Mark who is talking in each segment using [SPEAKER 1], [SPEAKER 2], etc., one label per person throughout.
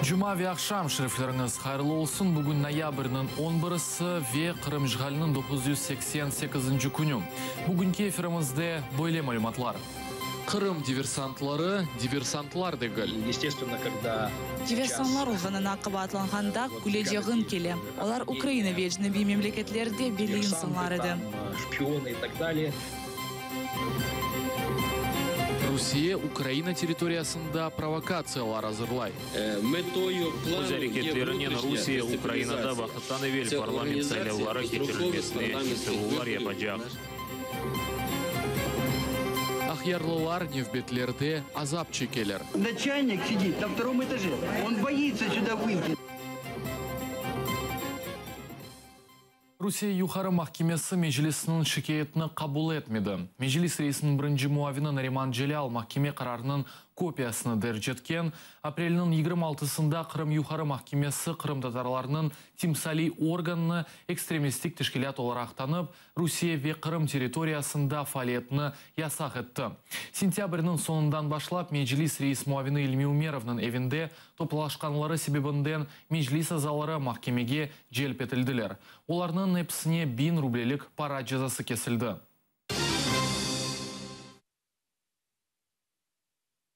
[SPEAKER 1] Cuma ve aqşam şerifleriñiz hayırlı olsun! Bugün noyabrniñ on birisi ve Qırım işğaliniñ 988-nci künü. Bugünki efirimizde böyle malümatlar. Qırım diversantları diversantlar degil.
[SPEAKER 2] Diversantlar olğanına qabaatlanğanda küleceğiñ kele. Olar Ukraina ve ecnebiy memleketlerde belli insanlar edi.
[SPEAKER 1] Rusiye Ukraina territoriyasında provokatsiyalar azırlay.
[SPEAKER 3] Öz areketlerinen Rusiye Ukrainada vaqıttan evel parlament saylavları keçirilmesine ıntıluvlar yapacaq.
[SPEAKER 1] Aqyarlılar nevbetlerde azap çekeler.
[SPEAKER 4] Naçalnik sidit na vtorom etaje, on boyitsa süda vıyti.
[SPEAKER 1] Rusiye Yuqarı mahkemesi Meclisniñ şikâyetini qabul etmedi. Meclis reisiniñ birinci muavini Nariman Celâl mahkeme qararınıñ kopiyasını derc etken. Aprelniñ 26-sında Qırım Yuqarı mahkemesi qırımtatarlarnıñ timsaliy organını ekstremistik teşkilât olaraq tanıp, Rusiye ve Qırım territoriyasında faaliyetini yasaq etti. Sentâbrniñ soñundan başlap Meclis reis muavini İlmi Umerovnıñ evinde toplaşqanları sebebinden Meclis azaları mahkemege celp etildiler. Olarnıñ episine 1000 rublelik para cezası kesildi.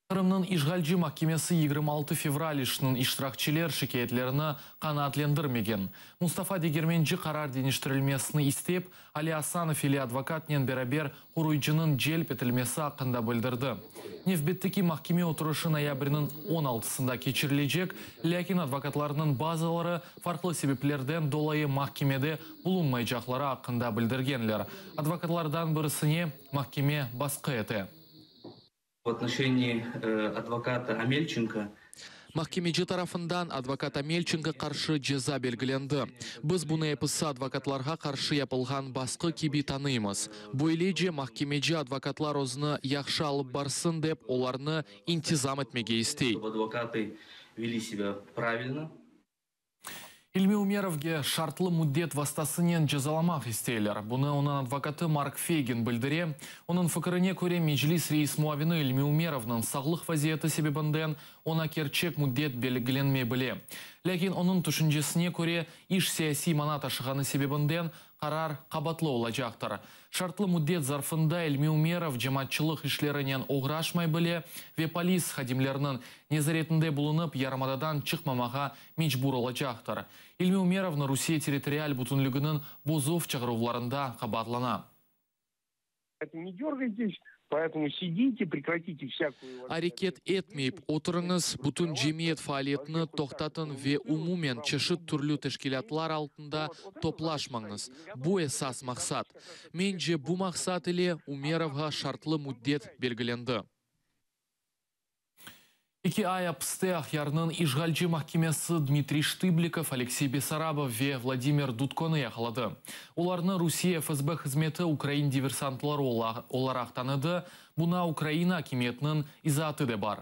[SPEAKER 1] Qırımnıñ işğalci mahkemesi 26 fevral işiniñ iştirakçiler şikâyetlerini qanaatlendirmegen. Mustafa Degermenci qarar deñiştirilmesini istep, Ali Asanov ile advokatnen beraber qoruyıcınıñ celp etilmesi aqqında bildirdi. Nevbetteki mahkeme oturışı noyabrniñ 16-sında keçirilecek, lâkin advokatlarnıñ bazıları farqlı sebeplerden dolayı mahkemede bulunmaycaqları aqqında bildirgenler. Advokatlardan birisine mahkeme basqı ete.
[SPEAKER 5] V otnoşenii advokata Omelçenko.
[SPEAKER 1] Mahkemeci tarafından advokat Omelçenko qarşı ceza belgilendi. Biz bunı episi advokatlarğa qarşı yapılğan basqı kibi tanıymız. Böylece, mahkemeci advokatlar özüni yahşı alıp barsın dep, olarnı intizam etmege istey. İlmi Umerovge şartlı müddet vastasınen cezalamaq isteyler. Bunı onıñ advokatı Mark Feygin bildire. Onıñ fikirine köre, Meclis reis muavini İlmi Umerovnıñ sağlıq vaziyeti sebebinden oña kerçek müddet belgilenmey bile. Lâkin onıñ tüşüncesine köre, iş siyasiy mana taşığanı sebebinden qarar qabatlı olacaqtır. Şartlı müddet zarfında İlmi Umerov cemaatçılıq işlerinen oğraşmay bile ve polis hadimleriniñ nezaretinde bulunıp yarımadadan çıqmamağa mecbur olacaqtır. İlmi Umerovnı Rusiye territorial bütünliginiñ bozuv çağıruvlarında qabaatlana. Areket etmeyip oturıñız, bütün cemiyet faaliyetini toqtatıñ ve umumen çeşit türlü teşkilâtlar altında toplaşmañız. Bu esas maqsat. Mence, bu maqsat ile Umerovğa şartlı müddet belgilendi. Eki ay apiste Aqyarnıñ işğalci mahkemesi Dmitriy Ştıblikov, Aleksey Bessarabov ve Vladimir Dudkonı yaqaladı. Olarnı Rusiye FSB hızmeti ukrain diversantları olaraq tanıdı, buna Ukraina akimiyetiniñ izaatı de bar.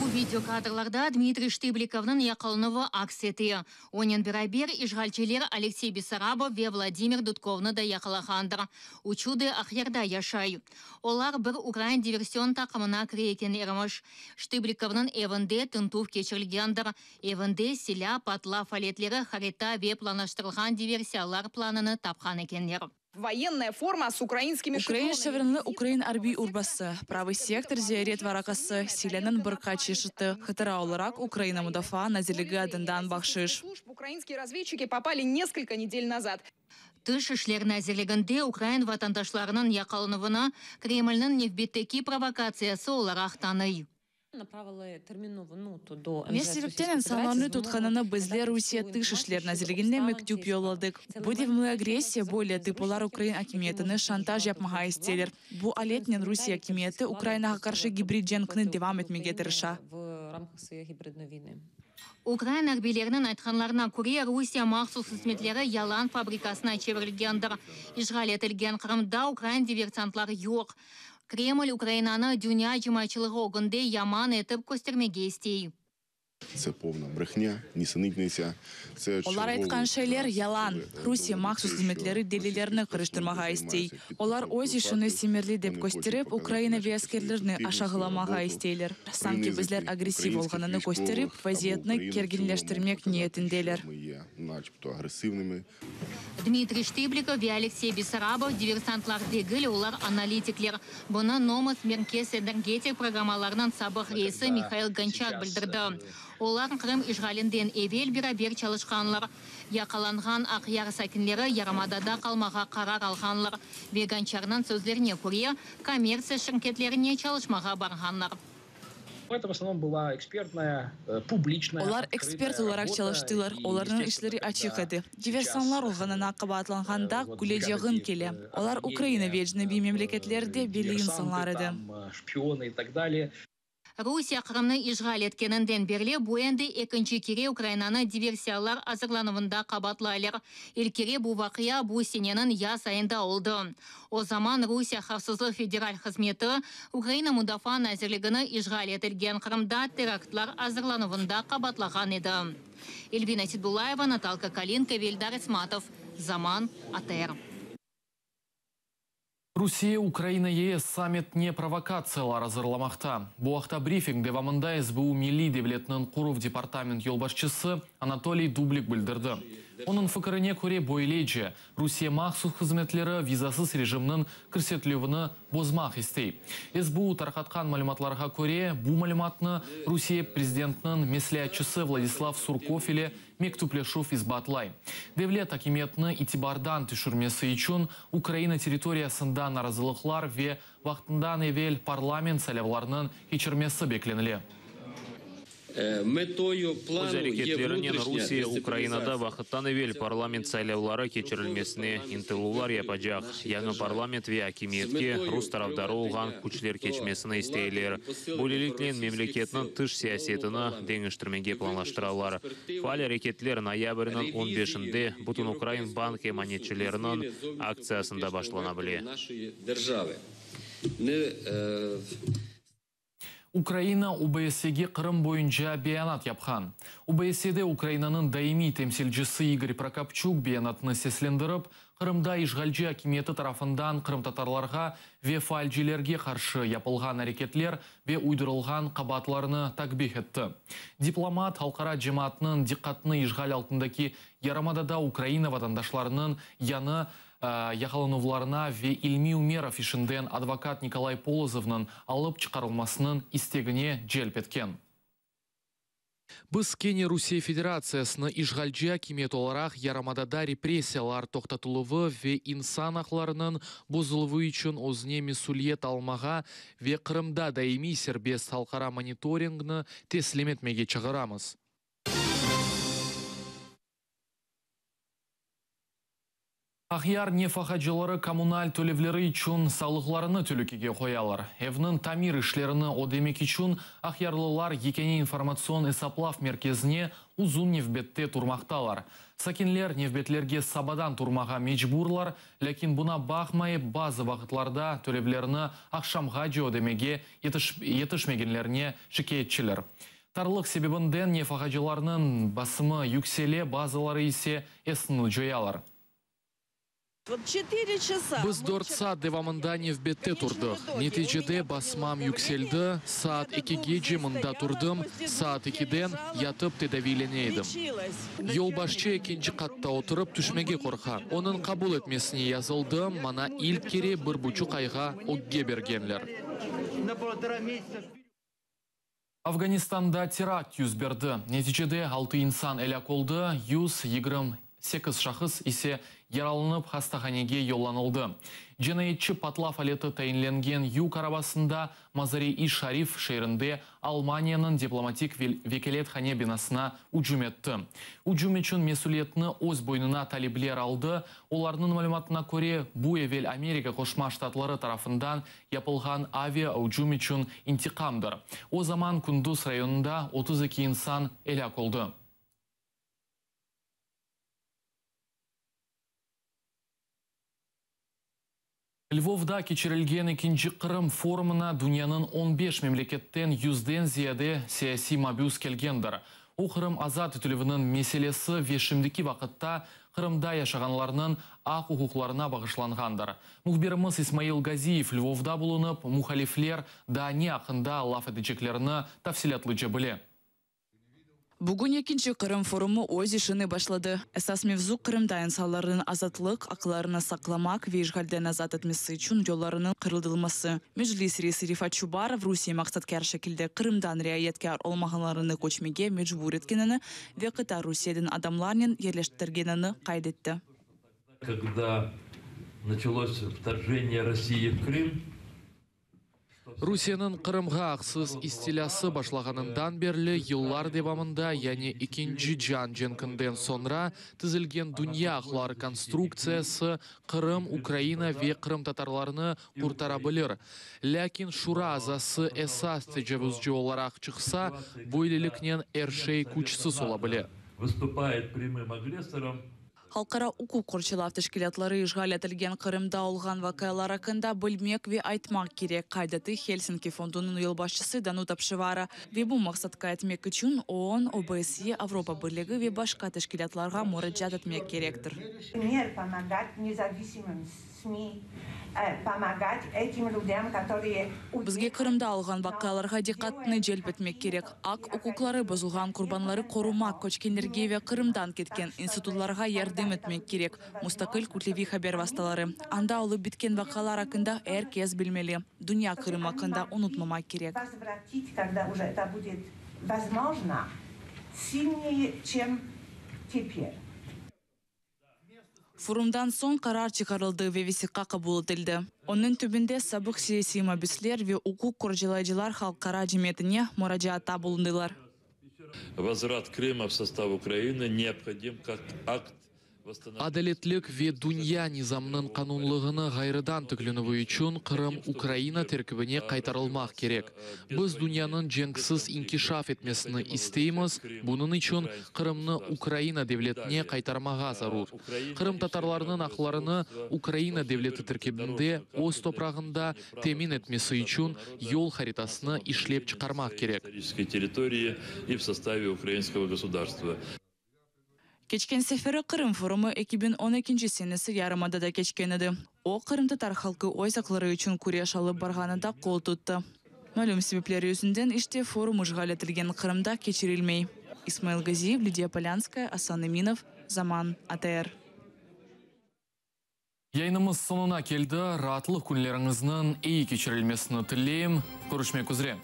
[SPEAKER 6] Bu videokadrlarda Dmitriy Ştıblikovnıñ yaqalınuvı aks ete. Onen beraber işğalciler Aleksey Bessarabov ve Vladimir Dudkovnı da yaqalağandır. Üçü de Aqyarda yaşay. Olar bir ukrain diversion taqımına kire eken ermiş. Ştıblikovnıñ evinde tintüv keçirilgendir. Evinde silâ, patlav aletleri, harita ve planlaştırılğan diversiyalar planını tapqan ekenler.
[SPEAKER 7] Voyennaya forma s ukrainskimi
[SPEAKER 2] Ukrain şevrinli ukrain arbiy urbası, Pravıy sektor ziyaret varaqası, silânıñ bir qaç çeşiti, hatıra olaraq Ukraina Mudafaa nazirligi adından bahşış.
[SPEAKER 7] Ukrainskiye razvedçiki popali neskolko nedel nazad.
[SPEAKER 6] Tış işler nazirliginde ukrain vatandaşlarınıñ yaqalınuvını Kremlniñ nevbetteki provokatsiyası olaraq tanıy.
[SPEAKER 2] Ne sebepten insanlarnı tutqanını bizler Rusiye Tış işler nazirligine mektüp yolladıq. Bu devamlı agressiya, böyle etip olar ukrain akimiyetini şantaj yapmağa isteyler. Bu aletnen Rusiye akimiyeti Ukrainağa qarşı gibrid cenkni devam etmege tırışa.
[SPEAKER 6] Ukrain arbiyleriniñ aytqanlarına köre, Rusiye mahsus hızmetleri yalan fabrikasına çevirilgendir. İşğal etilgen Qırımda ukrain diversantları yoq. Kreml Ukrainanı dünya cemaatçılığı ögünde yaman etip köstermege istey.
[SPEAKER 8] Це повна брехня, нісенітниця. Це
[SPEAKER 2] Olar aytqan şeyler yalan. Rusiye mahsus hızmetleri delillerni qarıştırmağa istey. Olar öz işini semereli dep kösterip, Ukraina ve askerlerini aşağılamağa isteyler. Sanki bizler agressiv olğanını kösterip, vaziyetni kerginleştirmek niyetindeler.
[SPEAKER 8] Ми є начебто агресивними.
[SPEAKER 6] Dmitriy Ştıblikov ve Aleksey Bessarabov diversantlar degil, olar analitikler. Bunı Nomos merkez energetik programmalarınıñ sabıq reisi Mihail Gonçar bildirdi. Olar Qırım işğalinden evel beraber çalışqanlar. Yaqalanğan Aqyar sakinleri yarımadada qalmağa qarar alğanlar ve Gonçarnıñ sözlerine köre, kommertsiya şirketlerine çalışmağa barğanlar.
[SPEAKER 9] Это в основном была экспертная, публичная,
[SPEAKER 2] Olar ekspert olaraq çalıştılar, olarnıñ işleri açıq edi. Diversantlar olğanına qabaatlanğanda külecegiñ kele. Olar Ukraina ve ecnebiy memleketlerde belli insanlar edi.
[SPEAKER 9] Шпионы и так далее.
[SPEAKER 6] Rusiye Qırımnı işğal etkeninden berli bu endi ekinci kere Ukrainanı diversiyalar azırlanuvında qabaatlaylar. İlk kere bu vaqia bu seneniñ yaz ayında oldı. O zaman Rusiye Havfsızlıq federal hızmeti Ukraina Mudafaa nazirligini işğal etilgen Qırımda teraktlar azırlanuvında qabaatlağan edi. Elvina Seydullayeva, Natalka Kalinka ve Eldar Esmatov. Zaman, ATR.
[SPEAKER 1] Rusiye Ukraina YES sammitine provokatsiyalar azırlamaqta. Bu aqta brifing devamında SBU Milliy devletniñ qoruv departament yolbaşçısı Anatoliy Dublik bildirdi. Onıñ fikrine köre, böylece Rusiye mahsus hızmetleri vizasız rejimniñ kirsetilüvini bozmaq istey. SBU tarqatqan malümatlarğa köre, bu malümatnı Rusiye prezidentiniñ mesleatçısı Vladislav Surkov ile mektüpleşüv isbatlay. Devlet akimiyetini itibardan tüşürmesi içün Ukraina territoriyasında narazılıqlar ve vaqtından evel parlament saylavlarınıñ keçirmesi beklenile.
[SPEAKER 5] Метою
[SPEAKER 3] Öz
[SPEAKER 5] плану є
[SPEAKER 3] areketlerinen
[SPEAKER 5] внутрішня
[SPEAKER 3] Rusiye Ukrainada
[SPEAKER 5] дестабілізація.
[SPEAKER 3] vaqıttan evel parlament saylavları keçirilmesine ıntıluvlar yapacaq. Yañı parlament ve akimiyetke rus tarafdarı olğan küçler keçmesini isteyler. Böyleliknen memleketniñ tış siyasetini deñiştirmege planlaştıralar. Faal areketler noyabrniñ 15-inde Bütünukrain bank emanetçileriniñ aktsiyasında başlana bile.
[SPEAKER 5] Нашої держави. Не, е,
[SPEAKER 1] Ukraina OBSYEge Qırım boyunca beyanat yapqan. OBSYede Ukrainanıñ daimiy temsilcisi İgor Prokopçuk beyanatını seslendirip, Qırımda işğalci akimiyeti tarafından qırımtatarlarğa ve faalcilerge qarşı yapılğan areketler ve uydurılğan qabaatlarını takbih etti. Diplomat halqara cemaatnıñ diqqatını işğal altındaki yarımadada Ukraina vatandaşlarınıñ yañı yaqalanuvlarına ve İlmi Umerov işinden advokat Nikolay Polozovnıñ alıp çıqarılmasınıñ istegine celp etken. Biz kene Rusiye Federatsiyasını işğalci akimiyet olaraq yarımadada repressiyalar toqtatıluvı ve insan aqlarınıñ bozuluvı içün özüne mesüliyet almağa ve Qırımda daimiy serbest halqara monitoringni teslim etmege çağıramız. Aqyar nefaqacıları kommunal tölevleri içün sağlıqlarını telükege qoyalar. Evniñ tamir işlerini ödemek içün aqyarlılar Yekâne informatsion esaplav merkezine uzun nevbette turmaqtalar. Sakinler nevbetlerge sabadan turmağa mecburlar, lâkin buña baqmayıp bazı vaqıtlarda tölevlerini aqşamğace ödemege yetişmegenlerine şikâyetçiler. Tarlıq sebebinden nefaqacılarnıñ basımı yüksele, bazıları ise esini coyalar.
[SPEAKER 10] Вот 4 часа.
[SPEAKER 1] Biz 4 saat devamında nevbette turdıq. Neticede basımım yükseldi. Saat 2gece mında turdım. Saat 2den yatıp tedaviylene edim. Yolbaşçı ekinci qatta oturıp tüşmege qorqa. Onıñ qabul etmesine yazıldım. Maña ilk kere 1,5 ayğa ögge bergenler.
[SPEAKER 4] На полтора месяца.
[SPEAKER 1] Afganistanda terakt yüz berdi. Neticede 6 insan elâk oldı, 128 şahıs ise yaralanıp hastahanege yollanıldı. Cinayetçi patlav aleti tayinlengen yük arabasında Mazar-i-Şarif şeerinde Almaniyanıñ diplomatik vekâlethane binasına ücüm etti. Ücüm içün mesüliyetni öz boynuna talibler aldı. Olarnıñ malümatına köre, bu evel Amerika Qoşma Ştatları tarafından yapılğan avia ücüm içün intiqamdır. O zaman Kunduz rayonında 32 insan elâk oldı. Lvovda keçirilgen ekinci Qırım forumına dünyanıñ 15 memleketten 100-den ziyade siyasiy mabüs kelgendir. O Qırım azat etilüviniñ meselesi ve şimdiki vaqıtta Qırımda yaşağanlarnıñ aq-uquqlarına bağışlanğandır. Mühbirimiz İsmail Gaziyev Lvovda bulunıp, muhalifler daa ne aqqında laf eteceklerini tafsilâtlıca bile.
[SPEAKER 2] Bugün ekinci Qırım forumı öz işini başladı. Esas mevzu Qırımda insanlarnıñ azatlıq aqlarını saqlamaq ve işğalden azat etmesi içün yollarınıñ qıdırılması. Meclis reisi Refat Çubarov Rusiye maqsatkâr şekilde Qırımdan riayetkâr olmağanlarını köçmege mecbur etkenini ve qıta Rusiyeden adamlarnen yerleştirgenini qayd etti.
[SPEAKER 11] Когда началось вторжение России в Крым,
[SPEAKER 1] Rusiyeniñ Qırımğa aqsız istilâsı başlağanından berli yıllar devamında, yani Ekinci cian cenkinden soñra tizilgen dünya aqları konstruktsiyası Qırım, Ukraina ve qırımtatarlarnı qurtara bilir. Lâkin şura azası esas tecavuzcı olaraq çıqsa, böyleliknen er şey küçsiz ola bile.
[SPEAKER 11] Выступает прямым агрессором,
[SPEAKER 2] Halqara uquq qorçalav teşkilâtları işğal etilgen Qırımda olğan vaqialar aqqında bilmek ve aytmaq kerek, qayd etti Helsinki fondunıñ yolbaşçısı Danuta Pşivara. Ve bu maqsatqa yetmek içün OON, OBSE, Avropa Birligi ve başqa teşkilâtlarğa muracaat etmek kerektir.
[SPEAKER 12] Пример помогать независимым СМИ, помогать этим людям, которые
[SPEAKER 2] Bizge Qırımda olğan vaqialarğa diqqatnı celp etmek kerek. Aq-uquqları bozulğan qurbanları qorumaq, köçkenlerge ve Qırımdan ketken institutlarğa yardım etmek kerek. Mustaqil kütleviy haber vastaları. Anda olıp bitken vaqialar aqqında er kes bilmeli. Dünya Qırım aqqında unutmamaq kerek.
[SPEAKER 12] Возвратить, когда уже это будет возможно, сильнее, чем теперь.
[SPEAKER 2] Forumdan soñ qarar çıqarıldı ve vesiqa qabul etildi. Onıñ tübünde sabıq siyasiy mabüsler ve uquq qorçalayıcılar halqara cemiyetine muracaatta bulundılar.
[SPEAKER 11] Возврат Крыма в состав Украины необходим как акт
[SPEAKER 1] Adaletlik ve dünya nizamınıñ qanunlığını ğayrıdan tiklenüvi içün Qırım Ukraina terkibine qaytarılmaq kerek. Biz dünyanıñ cenksiz inkişaf etmesini isteymiz, bunıñ içün Qırımnı Ukraina devletine qaytarmağa zarur. Qırımtatarlarnıñ aqlarını Ukraina devleti terkibinde öz toprağında temin etmesi içün yol haritasını işlep çıqarmaq kerek.
[SPEAKER 11] Исторической территории и в составе украинского государства.
[SPEAKER 2] Keçken seferi Qırım forumı 2012 senesi yarımadada keçken edi. O, qırımtatar halqı öz aqları içün küreş alıp barğanında qol tuttı. Malüm sebepler yüzünden işte forum işğal etilgen Qırımda keçirilmey. İsmail Gaziyev, Lidiya Polyanskaya, Asan Eminov, Zaman, ATR.
[SPEAKER 1] Yayınımız soñuna keldi. Raatlıq künleriñizniñ eyi keçirilmesini tileyim. Körüşmek üzre.